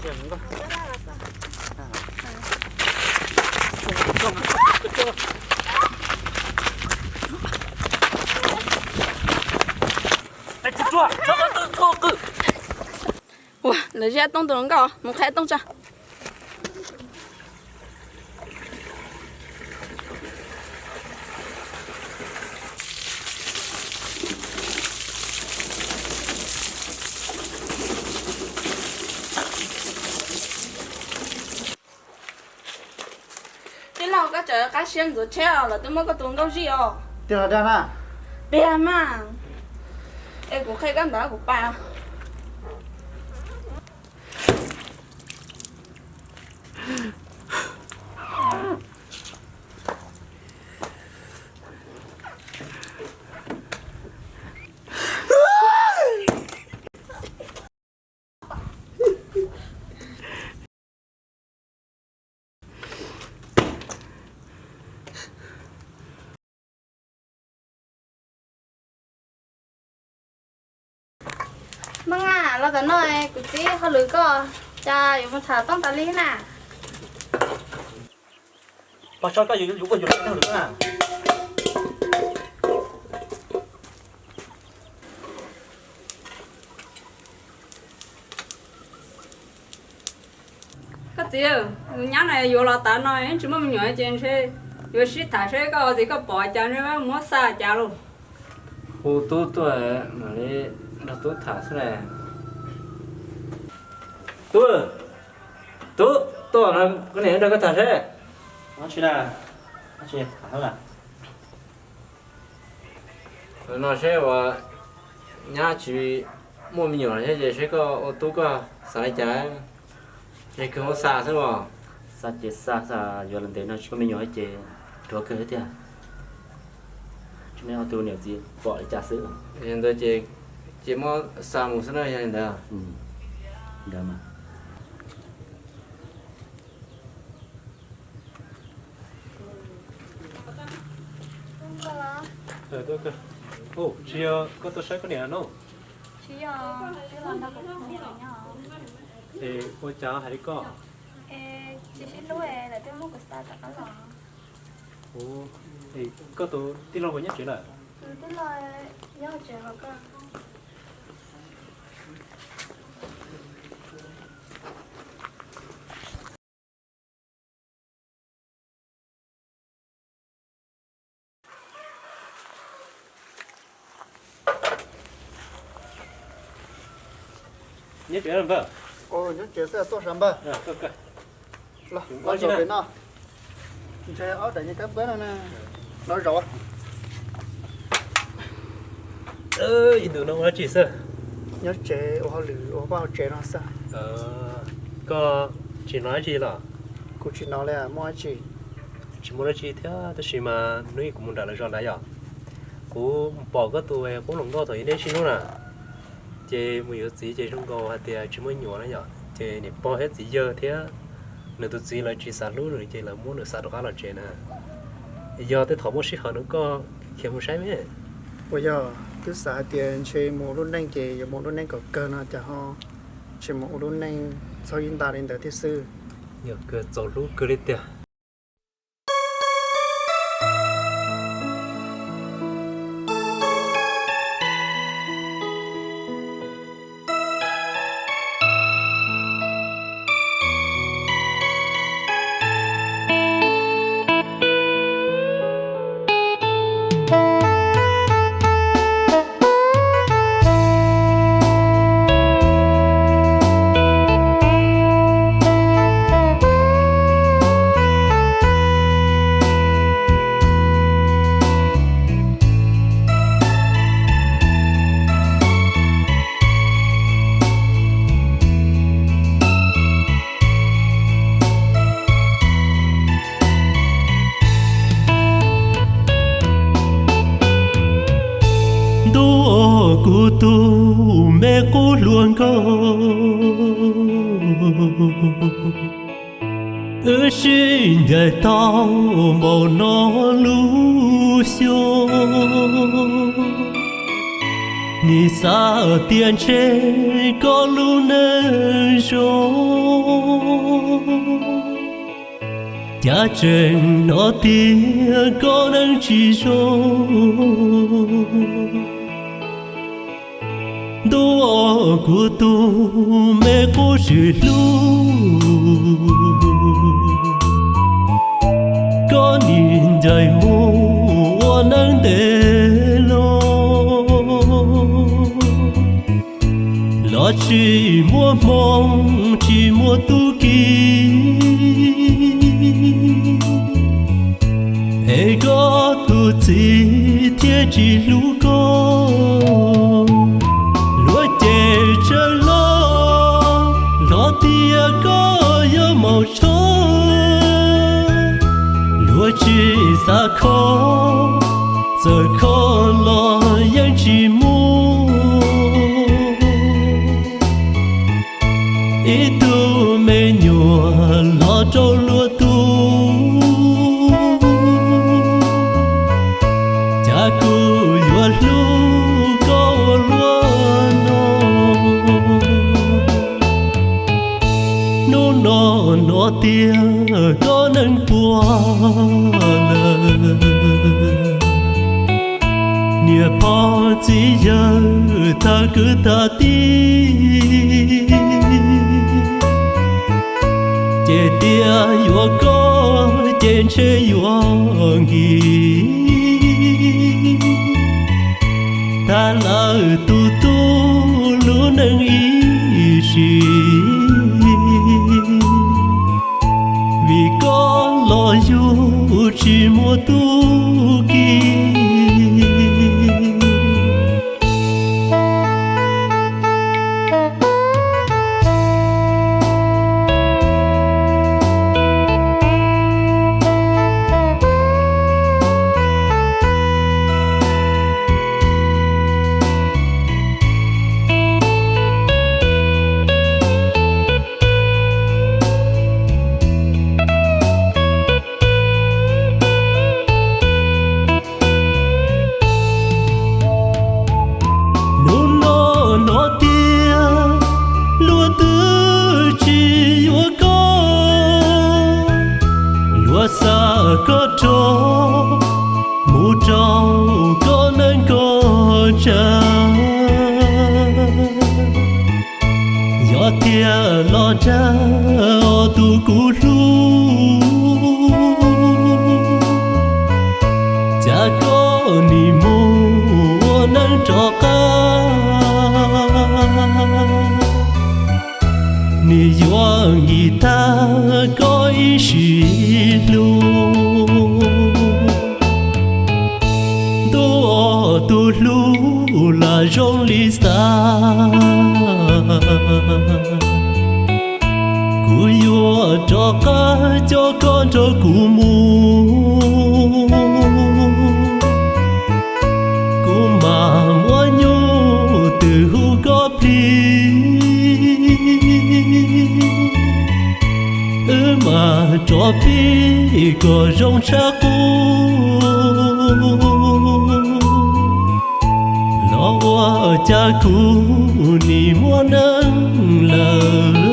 Ua, lawv zaj Tooj tus hluas nkauj, mus qhia Tooj tso. Tij laug, koj tseem qab siab ntxuav tsheb os, lawv twb muab koj tus nkauj zij os. Tiag los dag na? Tiag mas. Es kuv qhia koj ntawd kuv pais. Hmoob a, los tom no kuv txib hauj lwm koj, cas yuav mus tham Tooj tas li na. Pog Tshoj, koj yuav ua yus li hauj lwm na. Koj txiv, tus nyab no yuav los tav no tsis muaj me nyuam ces ntshe yuav sib tham seb koj txiv koj pom cas ntshe muab xa cas lauj. Hu tub tuaj mam li nrog tub tham xwb na. Tub, tub, tuaj no koj niam nrog koj tham seb. No seb uas nyab tsis muaj me nyuam thiab ces seb koj ua tub koj xav li cas, es kawg muab xa xwb os. Xa ces xa, xa yuav los ntev no tsis muaj me nyuam ces ruam kawg thiab tiag. Tsis muaj ob tug niam txiv pom li cas xwb. Yog ntawd ces, ces muab xa mus xwb na yog li ntawd. Ntawd mas. Tsis yog koj tuaj saib koj niam no? Tsis yog, twb los nrog kuv phooj ywg nyob. Es ua cas hais li koj? Es tsis sib hlub es lawv twb muab kuv xa rov qab los. Ua, es koj tus tij laug puas nyob tsev lawm? Tus tij laug nyob hauv tsev hos koj. Nyob tsev npawg? Nyob tsev xwb, tuaj sav npawg. Los zaum pem no. Ntshe ob daim nyuag kab npawb no na. Los zaum. Ib ntus no ua dab tsi xwb? Nyob tsev ua hauj lwm ua vaj ua tsev no xwb. Koj tsis hnov dab tsi los? Kuv tsis hnov li, muaj dab tsi? Tsis muaj dab tsi thiab, tab sis mas hnub ib kuv mus nram lawv zos ntawd yom, kuv pom koj tus qub hluas nkauj thaum ib neb sib hlub na, ces mus yuav txiv ces zoo nkaus hais tias tsis muaj nyuam na yom, ces niam pog thiab txiv yawg thiab nws tus txiv lawv tsis xav hlub nws ces lawv muab nws xa rov qab los tsev na. Yog tej thaum muaj sij hawm no koj khiav mus saib me. Uas yog twb xav hais tias ntshe mus ua lub neej ces yuav mus ua lub neej kom kawg no cas ho tsis mus ua lub neej txhob ib nta li ntawd thiab xwb. Yog kawg txaus hlub kawg li tiag. Ntuj, kuv tus me qub hluas nkauj, wb sib ncaim tau npaum no lub xyoo. Nim xav tias ntshe koj lub neej zoo, cas tseem hnov tias koj neej tsis zoo. Ntuj aw, kuv tus me qub sim hlub, koj nim ncaim mus ua neej ntev los, los tsis muaj hmoo tsis muaj tub ki, es koj tus txiv thiaj tsis hlub koj. Luag ces tsawg los los tias koj yog maum tsho, luag tsis xav kho, txawm kho los yeej tsis muaj ib tug me nyuam los rau luag tu. Cas kuv yuav hlub koj ua luaj no? Hnub no hnov tias koj neej puas lawm, niam pog txiv yawg tag kwv tag tij, ces tias yuav koj ces ntshe yuav nkis tag lawm tus tub lub neej ib sim. Vim koj los yug tsis muaj tub ki. Hnub no hnov tias luag twb tsis yuav koj, luag xa koj rov mus rau koj neej koj tsa. Yog tias los dag os tus kuv hlub, cas koj nim mus ua neej rov qab, nim yuav nkis tag koj ib sim hlub. Ntuj aw, tus hlub lam zoo li xav, kuv yuav rov qab coj koj nrog kuv mus. Kuv mam muab nyuj twm hu koj plig, wb mam rov pib kom zoo tshaj qub. Los ua cas kuv nim muaj neej lawm.